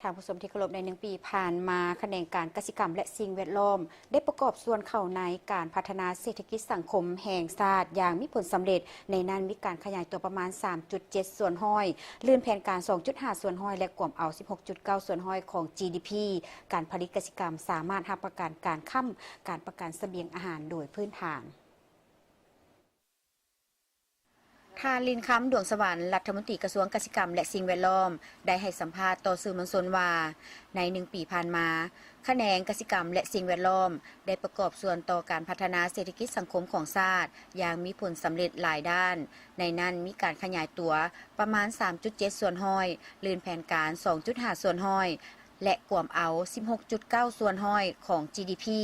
ທ່ານຜູ້ຊົມທີ່ເຄົາລົບ, ໃນໜຶ່ງປີຜ່ານມາ, ຂະແໜງການກະສິກຳ ແລະ ສິ່ງແວດລ້ອມ ໄດ້ປະກອບສ່ວນເຂົ້າໃນການພັດທະນາເສດຖະກິດສັງຄົມແຫ່ງຊາດຢ່າງມີຜົນສຳເລັດ. ໃນນັ້ນມີການຂະຫຍາຍຕົວປະມານສາມຈຸດເຈັດສ່ວນຮ້ອຍ, ລື່ນແຜນການສອງຈຸດຫ້າສ່ວນຮ້ອຍ ແລະ ກວມເອົາສິບຫົກຈຸດເກົ້າສ່ວນຮ້ອຍຂອງ ຈີດີພີ. ການຜະລິດກະສິກຳສາມາດຮັບປະກັນການຄ້ຳການປະກັນສະບຽງອາຫານໂດຍພື້ນຖານ. ທ່ານ ລິນຄຳ ດວງສະຫວັນ, ລັດຖະມົນຕີກະຊວງກະສິກຳ ແລະ ສິ່ງແວດລ້ອມ ໄດ້ໃຫ້ສຳພາດຕໍ່ສື່ມວນຊົນວ່າ, ໃນໜຶ່ງປີຜ່ານມາ, ຂະແໜງກະສິກຳ ແລະ ສິ່ງແວດລ້ອມ ໄດ້ປະກອບສ່ວນຕໍ່ການພັດທະນາເສດຖະກິດສັງຄົມຂອງຊາດຢ່າງມີຜົນສຳເລັດຫຼາຍດ້ານ. ໃນນັ້ນມີການຂະຫຍາຍຕົວປະມານສາມຈຸດເຈັດສ່ວນຮ້ອຍ, ລື່ນແຜນການສອງຈຸດຫ້າສ່ວນຮ້ອຍ ແລະ ກວມເອົາສິບຫົກຈຸດເກົ້າສ່ວນຮ້ອຍຂອງ ຈີດີພີ.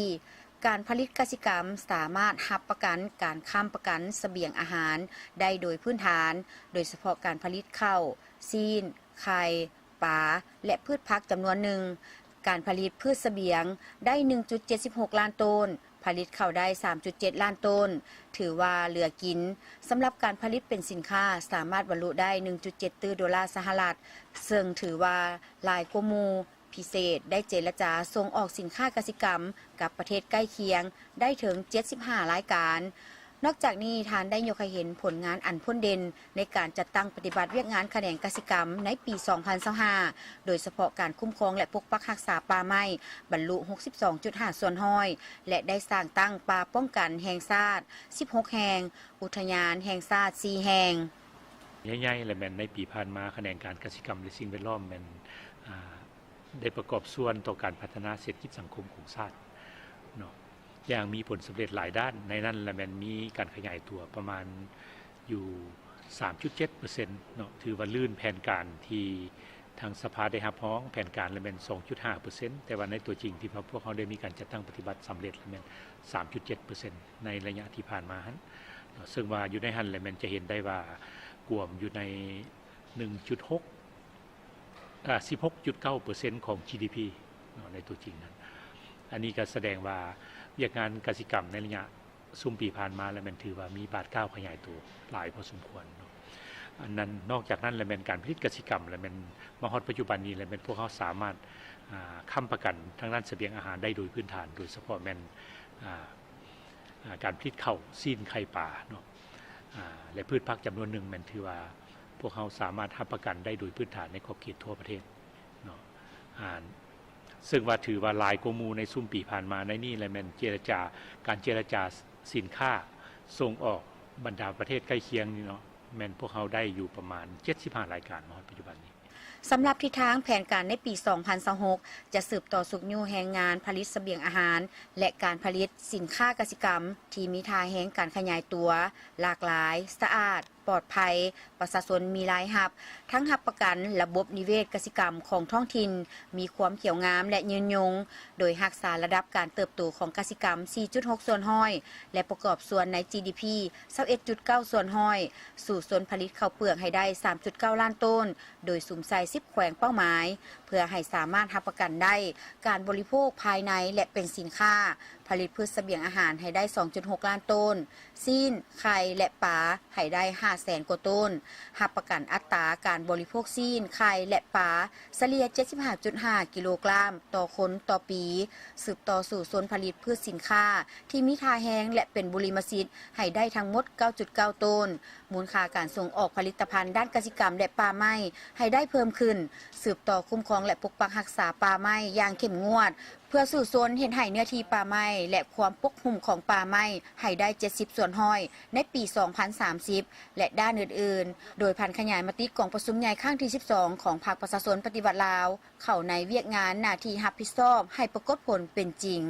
ການຜະລິດກະສິກຳສາມາດຮັບປະກັນການຄ້ຳປະກັນສະບຽງອາຫານໄດ້ໂດຍພື້ນຖານ, ໂດຍສະເພາະການຜະລິດເຂົ້າ, ຊີ້ນ, ໄຂ່, ປາ ແລະ ພືດຜັກຈຳນວນໜຶ່ງ. ການຜະລິດພືດສະບຽງໄດ້ໜຶ່ງຈຸດເຈັດສິບຫົກລ້ານໂຕນ, ຜະລິດເຂົ້າໄດ້ສາມຈຸດເຈັດລ້ານໂຕນ, ຖືວ່າເຫຼືອກິນ. ສຳລັບການຜະລິດເປັນສິນຄ້າ ສາມາດບັນລຸໄດ້ໜຶ່ງຈຸດເຈັດຕື້ໂດລາສະຫະລັດ, ເຊິ່ງຖືວ່າຫຼາຍກວ່າໝູ່. ພິເສດໄດ້ເຈລະຈາສົ່ງອອກສິນຄ້າກະສິກຳກັບປະເທດໃກ້ຄຽງໄດ້ເຖິງເຈັດສິບຫ້າລາຍການ. ນອກຈາກນີ້, ທ່ານໄດ້ຍົກໃຫ້ເຫັນຜົນງານອັນພົ້ນເດັ່ນໃນການຈັດຕັ້ງປະຕິບັດວຽກງານຂະແໜງກະສິກຳໃນປີສອງພັນຊາວຫ້າ ໂດຍສະເພາະການຄຸ້ມຄອງ ແລະ ປົກປັກຮັກສາປ່າໄມ້ ບັນລຸຫົກສິບສອງຈຸດຫ້າສ່ວນຮ້ອຍ ແລະ ໄດ້ສ້າງຕັ້ງປ່າປ້ອງກັນແຫ່ງຊາດສິບຫົກແຫ່ງ, ອຸທະຍານແຫ່ງຊາດສີ່ແຫ່ງ. ໃຫຍ່ໆ ແລະ ແມ່ນໃນປີຜ່ານມາ, ຂະແໜງການກະສິກຳ ແລະ ສິ່ງແວດລ້ອມ ແມ່ນ ອາ ໄດ້ປະກອບສ່ວນຕໍ່ການພັດທະນາເສດຖະກິດສັງຄົມຂອງຊາດເນາະ ຢ່າງມີຜົນສຳເລັດຫຼາຍດ້ານ. ໃນນັ້ນລະແມ່ນມີການຂະຫຍາຍຕົວປະມານຢູ່ສາມຈຸດເຈັດເປີເຊັນເນາະ, ຖືວ່າລື່ນແຜນການທີ່ທາງສະພາໄດ້ຮັບຮອງແຜນການລະແມ່ນສອງຈຸດຫ້າເປີເຊັນ, ແຕ່ວ່າໃນຕົວຈິງທີ່ພວກເຮົາໄດ້ມີການຈັດຕັ້ງປະຕິບັດສຳເລັດລະແມ່ນສາມຈຸດເຈັດເປີເຊັນໃນໄລຍະທີ່ຜ່ານມາຫັ້ນເນາະ, ເຊິ່ງວ່າຢູ່ໃນຫັ້ນລະແມ່ນຈະເຫັນໄດ້ວ່າກວມຢູ່ໃນ ໜຶ່ງຈຸດຫົກ ອາ ສິບຫົກຈຸດເກົ້າເປີເຊັນຂອງ ຈີດີພີ ເນາະ ໃນຕົວຈິງນັ້ນ. ອັນນີ້ກໍສະແດງວ່າວຽກງານກະສິກຳໃນໄລຍະຊຸມປີຜ່ານມາລະແມ່ນຖືວ່າມີບາດກ້າວຂະຫຍາຍໂຕຫຼາຍພໍສົມຄວນເນາະ. ອັນນັ້ນ ນອກຈາກນັ້ນລະແມ່ນການຜະລິດກະສິກຳລະແມ່ນມາຮອດປັດຈຸບັນນີ້ລະແມ່ນພວກເຮົາສາມາດ ອາ ຄ້ຳປະກັນທາງດ້ານສະບຽງອາຫານໄດ້ໂດຍພື້ນຖານ, ໂດຍສະເພາະແມ່ນ ອາ ອາ ການຜະລິດເຂົ້າ, ຊີ້ນ, ໄຂ່, ປາເນາະ ອາ ແລະ ພືດຜັກຈຳນວນໜຶ່ງແມ່ນຖືວ່າພວກເຮົາສາມາດຮັບປະກັນໄດ້ໂດຍພື້ນຖານໃນຂອບເຂດທົ່ວປະເທດເນາະ ອາ ເຊິ່ງວ່າຖືວ່າຫຼາຍກວ່າໝູ່ໃນຊຸມປີຜ່ານມາ. ໃນນີ້ລະແມ່ນເຈລະຈາ, ການເຈລະຈາສິນຄ້າສົ່ງອອກບັນດາປະເທດໃກ້ຄຽງນີ້ເນາະ ແມ່ນພວກເຮົາໄດ້ຢູ່ປະມານເຈັດສິບຫ້າລາຍການມາຮອດປັດຈຸບັນນີ້. ສຳລັບທິດທາງແຜນການໃນປີສອງພັນຊາວຫົກ ຈະສືບຕໍ່ຊຸກຍູ້ແຮງງານຜະລິດສະບຽງອາຫານ ແລະ ການຜະລິດສິນຄ້າກະສິກຳທີ່ມີທ່າແຮງການຂະຫຍາຍຕົວ, ຫຼາກຫຼາຍ, ສະອາດ, ປອດໄພ, ປະຊາຊົນມີລາຍຮັບ, ທັງຮັບປະກັນລະບົບນິເວດກະສິກຳຂອງທ້ອງຖິ່ນມີຄວາມຂຽວງາມ ແລະ ຍືນຍົງ, ໂດຍຮັກສາລະດັບການເຕີບໂຕຂອງກະສິກຳສີ່ຈຸດຫົກສ່ວນຮ້ອຍ ແລະ ປະກອບສ່ວນໃນ ຈີດີພີ ຊາວເອັດຈຸດເກົ້າສ່ວນຮ້ອຍ, ສູ້ຊົນຜະລິດເຂົ້າເປືອກໃຫ້ໄດ້ສາມຈຸດເກົ້າລ້ານໂຕນ, ໂດຍສຸມໃສ່ສິບແຂວງເປົ້າໝາຍ ເພື່ອໃຫ້ສາມາດຮັບປະກັນໄດ້ການບໍລິໂພກພາຍໃນ ແລະ ເປັນສິນຄ້າ, ຜະລິດພືດສະບຽງອາຫານໃຫ້ໄດ້ສອງຈຸດຫົກລ້ານໂຕນ, ຊີ້ນ, ໄຂ່ ແລະ ປາໃຫ້ໄດ້ຫ້າແສນກວ່າໂຕນ, ຮັບປະກັນອັດຕາການບໍລິໂພກຊີ້ນ, ໄຂ່ ແລະ ປາສະເລ່ຍເຈັດສິບຫ້າຈຸດຫ້າກິໂລກຣາມຕໍ່ຄົນຕໍ່ປີ, ສືບຕໍ່ສູ້ຊົນຜະລິດພືດສິນຄ້າ ທີ່ມີທ່າແຮງ ແລະ ເປັນບຸລິມະສິດໃຫ້ໄດ້ທັງໝົດເກົ້າຈຸດເກົ້າໂຕນ, ມູນຄ່າການສົ່ງອອກຜະລິດຕະພັນດ້ານກະສິກຳ ແລະ ປ່າໄມ້ໃຫ້ໄດ້ເພີ່ມຂຶ້ນ, ສືບຕໍ່ຄຸ້ມຄອງ ແລະ ປົກປັກຮັກສາປ່າໄມ້ຢ່າງເຂັ້ມງວດ ເພື່ອສູ້ຊົນເຮັດໃຫ້ເນື້ອທີ່ປ່າໄມ້ ແລະ ຄວາມປົກຫຸ້ມຂອງປ່າໄມ້ໃຫ້ໄດ້ເຈັດສິບສ່ວນຮ້ອຍໃນປີສອງພັນສາມສິບ ແລະ ດ້ານອື່ນໆ, ໂດຍຜັນຂະຫຍາຍມະຕິກອງປະຊຸມໃຫຍ່ຄັ້ງທີສິບສອງຂອງພັກປະຊາຊົນປະຕິວັດລາວ ເຂົ້າໃນວຽກງານໜ້າທີ່ຮັບຜິດຊອບໃຫ້ປາກົດຜົນເປັນຈິງ.